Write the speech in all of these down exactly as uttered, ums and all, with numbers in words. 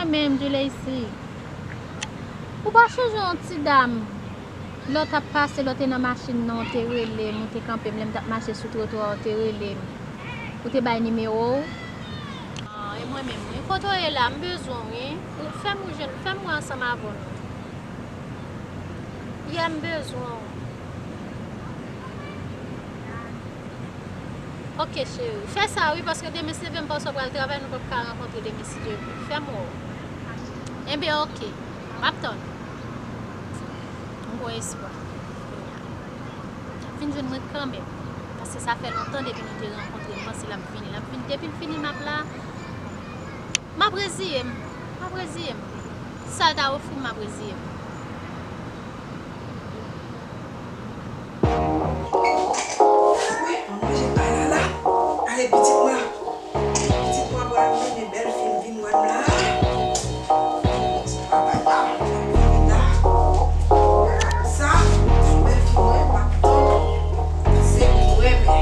Mwen menm, Juleisy, ou pa chonje yon ti dam, lè w t ap pase, lè w te nan machin nan, ou te rele m, ou te kanpe m, lè m t ap mache sou twotwa, ou te rele m, ou te bay nimewo w? Ah, e mwen menm, wi. Kote w ye la? M bezwen w, wi. Ou fè m ou jwenn, fè m wè ansanm avè w. Yeah, m bezwen w. Ok, cheri. Fè sa, wi, paske demen, si Dye vle, m panse w pral travay, nou p ap ka rankontre demen, si Dye vle. Fè m wè w. Enben, ok. M ap tann. M gon espwa. Vin jwenn mwen kanmenm. Paske sa fè lontan depi nou te rankontre. M panse l ap vini. L ap vini. Depi l vini, m ap la. M ap reziye m. M ap reziye m. Sa l ta ofri m, m ap reziye m. Wi, manje pa la la. Ale, pitit mwen. Pitit mwen pral mennen bèl fi l vin wè m la. Travay pa m, vin la. Sa, sou bèl fi mwen, m ap tann. Se li m renmen.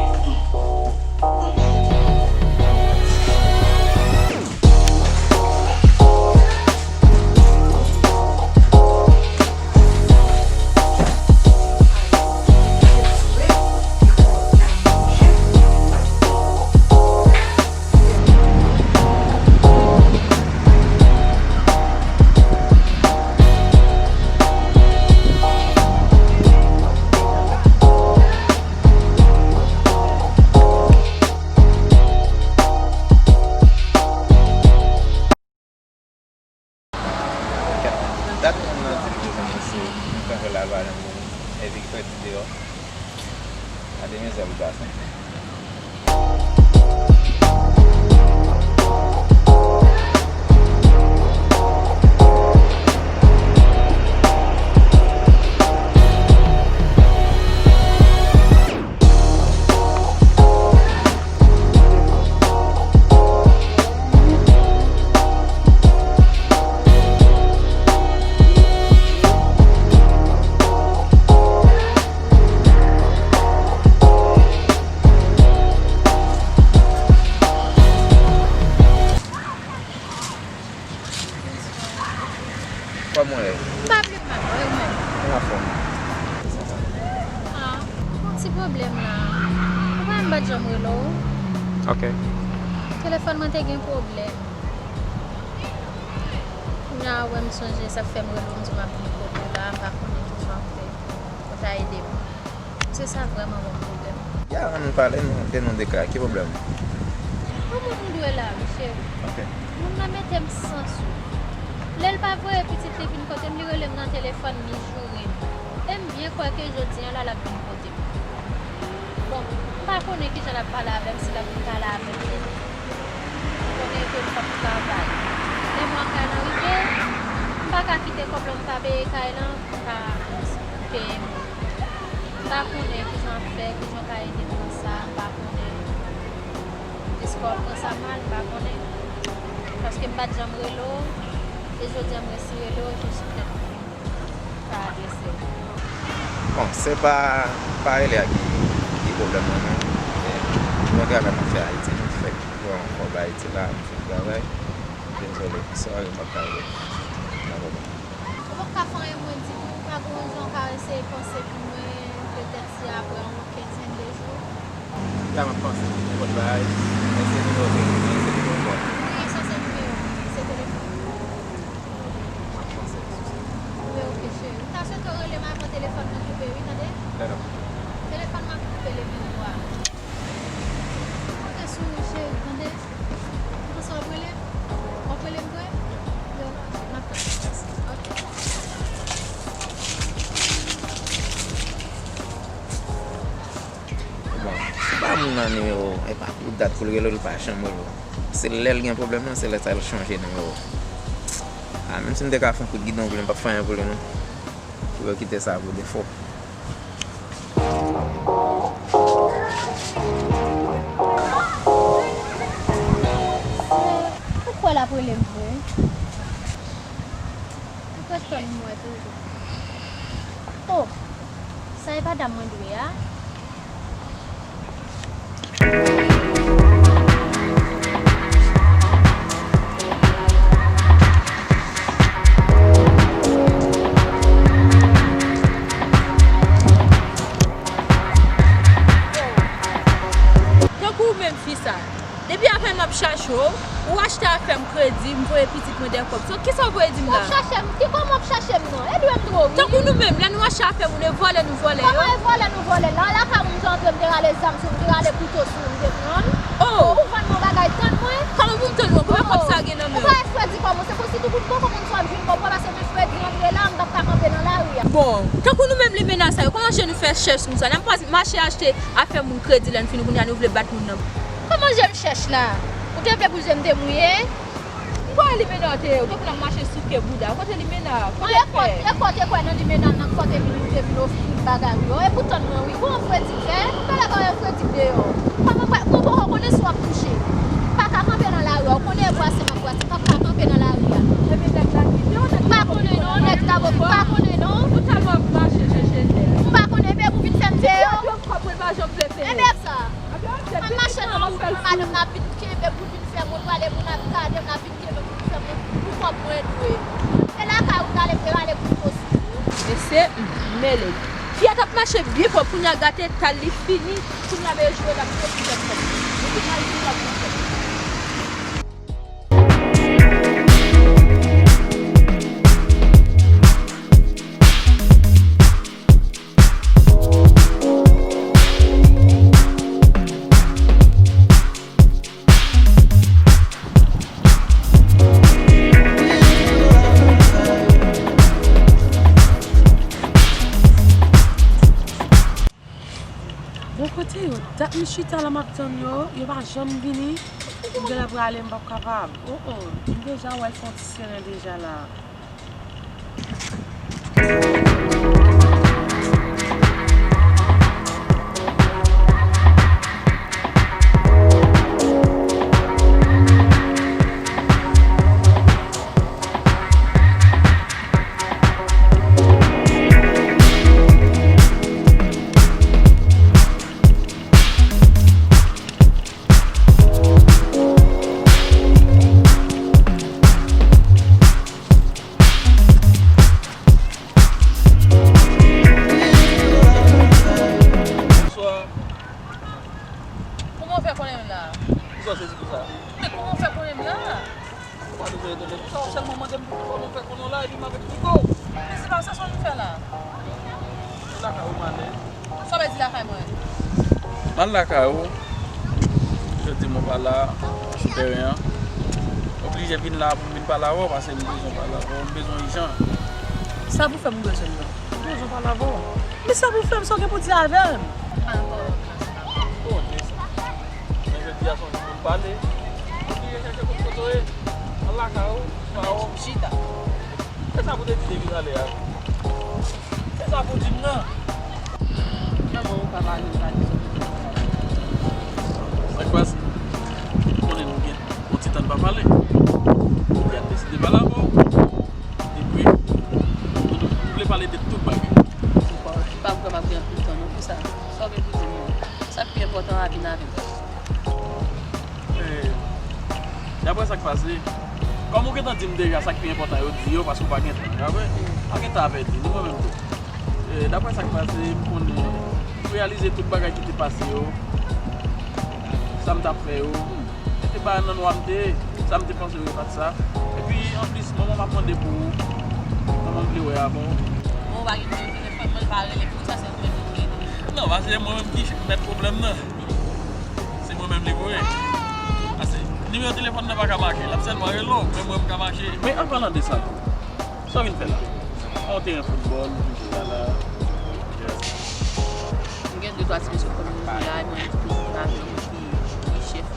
Dat moun nan di l bezwen m, mesye, m kanpe la, l pa janm vini. Epi ki fè di deyò. Gade mizè pou gason. Kòman w ye? M pa pi mal, e ou menm? Mwen anfòm. Ah, yon ti pwoblèm la. Ou konnen m pa t janm rele w. Ok. Telefòn mwen te gen pwoblèm. Kounye a ou wè m sonje, sa k fè m rele w, m di w m ap vin kote w la, m pa konnen kijan w ap fè pou w ta ede m. Se sa vrèman ban m pwoblèm. Ya, ann pale, nou, ke nou deklare. Ki pwoblèm? Yon moun m dwe la, wi, cheri. Ok. Moun nan mete m san sou. Lè l pa voye pitit li vin kote m, li rele m nan telefòn, li joure m. E m byen kwè ke jodi a la, l ap vin kote m. Bon, m pa konnen kijan l ap pale avè m, si l ap vin pale avè m tou. Ou konnen ke m p ap travay. Fen mwa kay lan rive, m pa ka kite kòb lan m pa peye kay lan, m pa peye moun. M pa konnen kijan w ap fè, kijan w ka ede m nan sa, m pa konnen. Piske w ap pran sa mal, m pa konnen. Paske m pa t janm rele w, e jodi a m resi rele w, epi sou tèt mwen, m ka adrese w. Bon, se pa, pa rele a ki, ki pwoblèm nan, non. E, mwen travay m ap fè Ayiti, m fèk pran yon kòb Ayiti la, m fin travay. Dezole, sòry, m p ap ka rele w. Nan moman. Ou p ap ka fè anyen pou mwen ditou, ou pa gen yon jan w ka eseye panse pou mwen, petèt si apre yon kenzèn de jou? Ya, m ap panse. Nenpòt bagay, men se nimewo w te gen, se nimewo w. Wi, sa se nimewo m, se telefòn. M ap panse sou sa. Wi, ok, cheri. M ta swete w rele m avan telefòn nan koupe, wi, tande? Dada. Telefòn nan koupe, le menm vwa. M konte sou ou, cheri, tande? Ou panse w ap rele m? W ap rele m vre? Yo, m ap tann. Ok. Bon, si w pa ban moun nan nimewo w, e pa pou dat pou l rele w, li pa janm rele w. Se lè l gen pwoblèm nan, se lè sa l chanje nimewo w. A, menm si m te ka fè yon kout gidon pou li, m p ap fè anyen pou li, non. Pou yo kite sa pou defo. Ou kwè l ap rele m vre? Ou kwè tann mwen toujou? Oh! Sa e pa dam mwen dwe a? Ou achte afè m kredi, m voye pitit mwen de kòb. So, kisa w voye di m la? W ap chache m? Ki kòman w ap chache m nan? E dwe m dwe w, wi. Tankou nou menm, lè nou achte afè moun, e vòlè nou vòlè yo. Kòman e vòlè nou vòlè? La, lakay ou m te antre, m te rale zam sou ou, m te rale kouto sou ou, m te pran l. Oh! Ou vann mwen bagay, tann mwen. Kòman pou m tann ou? Konbyen kòb sa gen nan men w? Ou pa espre di kòman, se konsi tou kout poko moun sa w ap jwenn kòb, paske men fredi antre la, m p ap ka kanpe nan lari a. Bon, tankou nou menm limena sa yo, kòman je nou fè chèch nou sa? N ap mache achte afè moun kredi, lè n fini kounye a nou vle bat moun nan. Kòman je m chèch la? Ou te vle pou je m te mouye? M kwè limena w te ye, ou te konn ap mache souke bouda. Kote limena? Kote fè? E kote kwè nan limena nan kote vin ou te vin ofri m bagay ou yo. E pou tann mwen wi, ou an fredi fè, m pa dakò e fredi deyò. Kòman kwè, ou poko konnen si w ap touche. M pa ka kanpe nan lari a, ou konnen e bwase m ap bwase, m p ap ka kanpe nan lari a. Epi nèg la kite w, nèg la pa konnen non, nèg la pa konnen non. Ou tèlman ap mache chèche tè. M pa konnen, men ou vin fè m deyò. Ou pa jwenn kòb mwen pa janm vle peye. Ebyen sa. An mache nan wout mwen, madanm nan ap vin kenbe pou l vin fè m, ou prale moun ap gade m, l ap vin kenbe pou l vin fè m, pou kòb mwen dwe. Se lakay ou prale, prale pou l posib. Mesye, m mele. Fi a t ap mache byen pwòp, kounye a gate, tal li fini, kounye a bezwen l ap fè plizyè kòb. Li vin al vin l ap fè. Bon, kote yo? Dat m chita la, m ap tann yo, yo pa janm vini. M genlè prale, m p ap kapab. Oh, oh, m deja wè l fè yon ti seren deja la. Bonswa. Kòman w fè konnen m la? Kisa w sezi konsa? Men kòman w fè konnen m la? Ou pa bezwen etone konsa, w sèlman mande m kòman w fè konnen w la, epi m ap eksplike w. Men se pa sa w vin fè la. Lakay ou m ale. Sa w vle di lakay mwen? M al lakay ou. Jodi m pa la sou teren an. Oblije vin la pou m vin pale avè w, paske m bezwen pale avè w, m bezwen ijan. Sa pou fè m bezwen nan? M bezwen pale avè w. Men sa pou fè m, sa w gen pou di avè m? Mwen pa nan pawòl la. Ou konnen sa. Men jodi a se yon jou pou n pale. Oblije chèche kote w ye. Al lakay ou, pa w. Chita. Se sa pou te di depi talè a. Se sa pou di m nan. Kòman ou pa pale, ou pa di sa. Sa k pase? Ou konnen nou gen yon ti tan n pa pale. Jodi a m deside pale avè w. Epi, m vle pale de tout bagay. Ou pa, ou pa kwè m ap gen anpil tan non pou sa. Sa w gen pou di m nan? Sa k pi enpòtan a vin avè m. Eh, daprè sa k pase, kòm ou gentan di m deja sa k pi enpòtan yo di yo, paske ou pa gen tan, pa vre? Pa gen tan avè di, ni mwen menm tou. Eh, daprè sa k pase, m konnen, m reyalize tout bagay ki te pase yo, sa m t ap fè yo. Se te pa nan nwa m te ye, sa m te panse yo e pa t sa. Epi, anplis, manman m ap mande pou ou, manman m vle wè avè w. Bon, ou pa gen nimewo telefòn mwen, l pa rele pou sa, se ou menm ki rele. Non, paske mwen menm ki mèt pwoblèm nan. Se mwen menm li voye. Pase nimewo telefòn nan pa ka make. L ap sèlman rele w, men mwen m ka make. Men an palan de sa tou, sa w vin fè la? Yon teren foutbòl, ou vin jwe la la. Yes. M gen de twa ti mesye kòm nou la, mwen ki toujou la avè yo, ki, ki chèf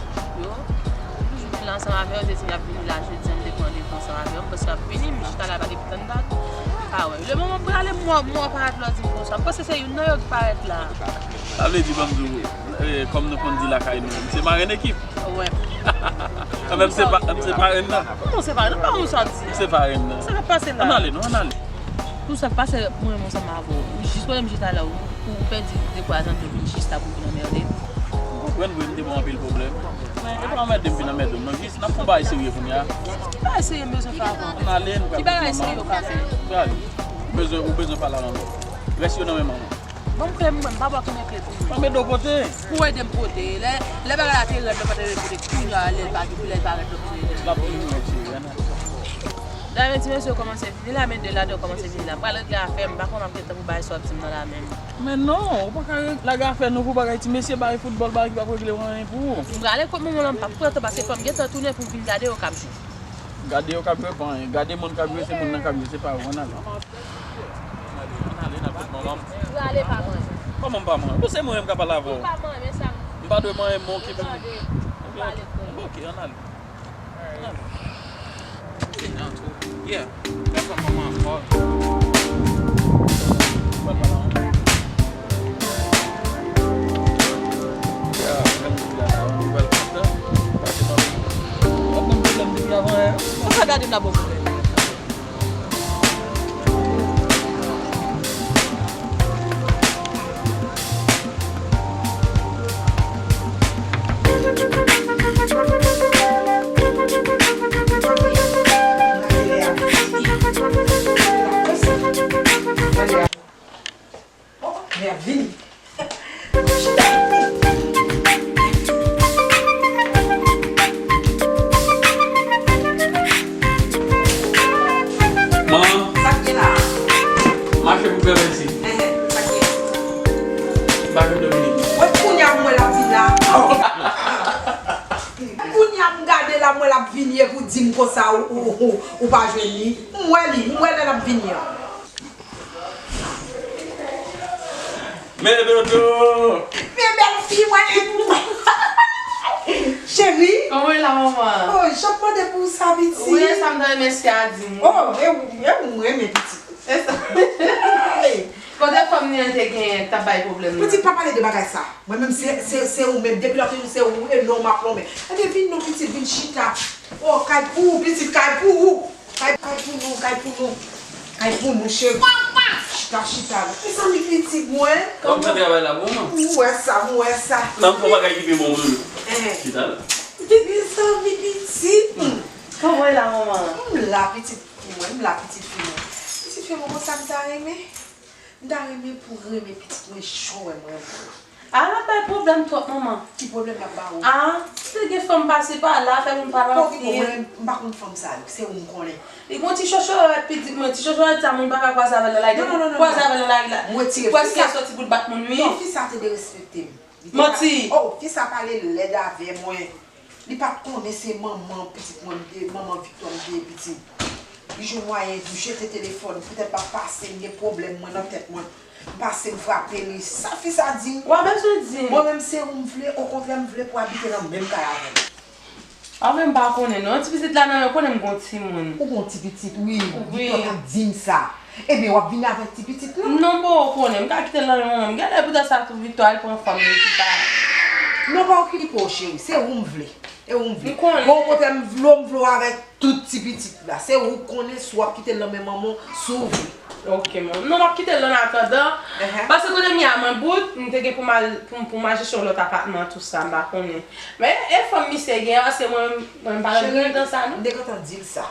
yo. M toujou vin la ansanm avè yo, se di y ap vini la jodi a, m te pran randevou ansanm avè yo, m panse y ap vini, m chita la, pa t tann dat. Pa wè. Lemoman m prale, m wè, m wè w parèt la, w di m konsa. M panse se youn nan yo ki parèt la. Sa vle di, ban m di w, eh, kòm nou konn di lakay nou, m se marenn ekip. Wè. Anben, m se pa, m se parenn nan. Kòman w se parenn nan? Pa yon sa w di. M se parenn nan. Sa k ap pase la? Ann ale, non, ann ale. Pou sa k pase, mwen menm ansanm avè w. Jis pandan m chita la, ou, ou pèdi de kwa zan, nou vin jis la pou vin anmède m. M konprann, wi, m te ba w anpil pwoblèm. E pa anmède m vin anmède w, non, jis n ap fè yon bagay serye kounye a. Ki bagay serye m bezwen fè avè w? Ann ale, nou pral kote manman. Ki bagay serye w ka fè? Prale. Ou bezwen, ou bezwen pale a manman. Rès yo nan men manman. Ban m kle m, ban m, papa ki gen kle pou mwen. Mwen met do kote. Pou ede m pote. Lè, lè bagay la te rèd, mwen pa te vle pote. Kounye a, lè l pa gen, lè l pa rèd, mwen ede l. L ap vin mwen, cheri, ann al. Dayè, ti mesye yo kòmanse vini la, men de la, de yo kòmanse vini la. M pral regle afè m, m pa konn ap gen tan pou bagay sa w ap di m nan la menm. Men non, ou pa ka re-, lage afè nou pou bagay ti mesye, bagay foutbòl, bagay ki p ap regle w anyen pou ou. M prale kot manman m, m p ap pran tan, paske fò m gentan tounen pou m vin gade yo k ap jwe. Gade yo k ap jwe, pa anyen. Gade moun k ap jwe, se moun nan k ap jwe, se pa ou, ann al. Ann ale, ann ale, n ap fèt manman m. Prale pa manyen. Kòman m pa manyen? Bon, se mwen menm k ap pale avè w. Ou pa manyen, men sa m. M pa dwe manyen, men okipe m. Tande, m prale kò. Ok, ann ale. Ann ale. Se jan tou. Yeah. Fè sa manman an fò. Fè sa manman an. Yeah, fè m di la la, ou wè l kontan. Pase manman. W ap ban m pwoblèm depi avan yè. Konsa gade m la bon pou mwen. Oh, mè ap vini. Man. Sa k gen la? Mache pou fè mèsi. Enhen, sa k gen? Ba nou Dominik. Wè kounye a m wè l ap vin la. Kounye a m gade la m wè l ap vini epi w di m konsa ou, ou, ou, ou pa jwenn li. M wè li, m wè lè l ap vini an. Men dodo! Men bèl fi mwen! Cheri! Kòman w ye la, manman? Oh, jan m mande pou ou sa, pitit? Ou wè sa m tande mesye a di m. Oh, e ou, e ou m renmen, pitit. E sa. Kote fanm li an te genyen k t ap bay pwoblèm nan? Pitit, pa pale de bagay sa. Mwen menm, se, se, se ou menm. Depi lòt jou, se ou e non m ap lonmen. Ebyen, vin non, pitit, vin chita. Oh, kay pou ou, pitit, kay pou ou. Kay, kay pou nou, kay pou nou. Kay pou nou, cheri. Chita, chita. Mezanmi, pitit mwen. Kòman travay la bon, non? M wè sa, m wè sa. Nan fò bagay ki pi bon pou nou. Enhen. Chita la. Mezanmi, pitit. Kòman w ye la, manman? M la, pitit fi mwen, m la, pitit fi mwen. Pitit fi mwen, konsa m ta renmen. M ta renmen pou renmen pitit mwen jan w wè mwen renmen. A, l ap bay pwoblèm twòp, manman. Ki pwoblèm l ap ba ou? A, si te gen fanm pase pa la, fè moun pa nan fye. Pòkipè w, m pa konn fanm sa yo, se ou m konnen. Li gon ti chochorèt, pitit mwen, ti chochorèt sa, moun pa ka kwaze avè l nan lari. Non, non, non, non, non. Kwaze avè l nan lari la. Mwen tire. Prèske sòti pou l bat moun, wi. Non, fi sa te derespekte m. Li te pa. Manti. Oh, fi sa pale lèd avè mwen. Li pa t konnen se manman pitit mwen m te, manman Victor m te ye pitit. Li jwenn mwayen pou jete telefòn, poutèt m ap pase, m gen pwoblèm mwen nan tèt mwen. M pase, m frape li. Sa fi sa di m? W a bezwen di m. Mwen menm se ou m vle, okontrè m vle pou abite nan menm kay avè m. A, men m pa konnen non. Ti pitit la nan men, konnen m gon timoun. Ou gon ti pitit, wi. Wi. Victor t ap di m sa. Ebyen, w ap vini avèk ti pitit lan? Non, m poko konnen. M ka kite l nan men manman m. Genlè poutèt sa tou, Victor al pran fanm li ki pa. Non, pa okipe w, cheri. Se ou m vle. E ou m vle. M konnen. Bon, kote m vle w, m vle w avèk tout ti pitit la. Se ou k konnen si w ap kite l nan men manman w, si w vle. Ok, manman. Non, m ap kite l an atandan. Enhen. Paske kote m ye a, mwen bout, m te gen pou m al, pou, pou m al chèche yon lòt apatman, tou sa, m pa konnen. Men, e fanm misye gen an, se mwen, mwen m pa nan dan sa, non. Cheri, m te gentan di l sa.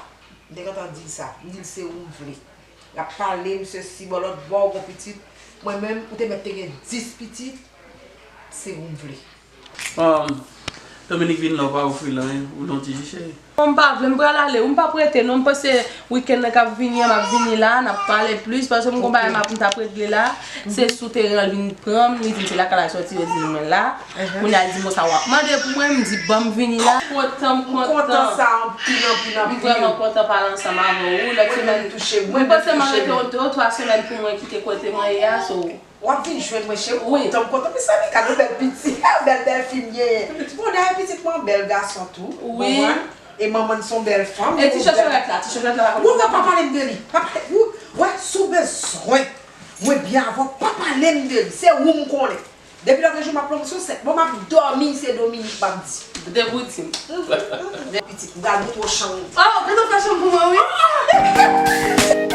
M te gentan di l sa. M di l se ou m vle. L ap pale m sesi bò lòt bò, ou gon pitit. Mwen menm, ou te mèt te gen dis pitit, se ou m vle. Um, Dominique vin la, ou pa ofri l anyen, ou non ti cheri. Non, m pa vle, m pral ale, ou m p ap rete, non, m panse wikenn nan k ap vini an, m ap vini la, n ap pale plis, paske m gon bagay m ap, m t ap regle la, se sou teren an l vin pran m, li di m se lakay la l soti, yo di l mwen la. Kounye a l di m konsa w ap mande pou mwen, m di ban m vini la. Kontan, m kontan. M kontan sa anpil, anpil, anpil. M vrèman kontan pale ansanm avè w, wi, lòt semèn. Mwen menm tou cheri, mwen menm tou cheri. M panse m ap rete yon de ou twa semèn pou mwen kite kote mwen ye a, so. W ap vin jwenn mwen cheri, m kontan, m kontan. Mezanmi, gade yon bèl pitit, bèl, bèl fi m genyen. Bon, dayè pitit mwen yon bèl gason tou, ou konprann? E manman l se yon bèl fanm, e ti chòchòrèt la, ti chòchòrèt la pa konn. Ou pa pale m de li, pa pale, ou, wè, si w bezwen mwen byen avè w, pa pale m de li, se ou m konnen. Depi lòt jou m ap lonmen sou sèt. Bon, m ap dòmi, se Dominik m ap di. Debouti m. Pitit, m pral montre w chanm ou. Oh, gentan fè chanm pou mwen, wi.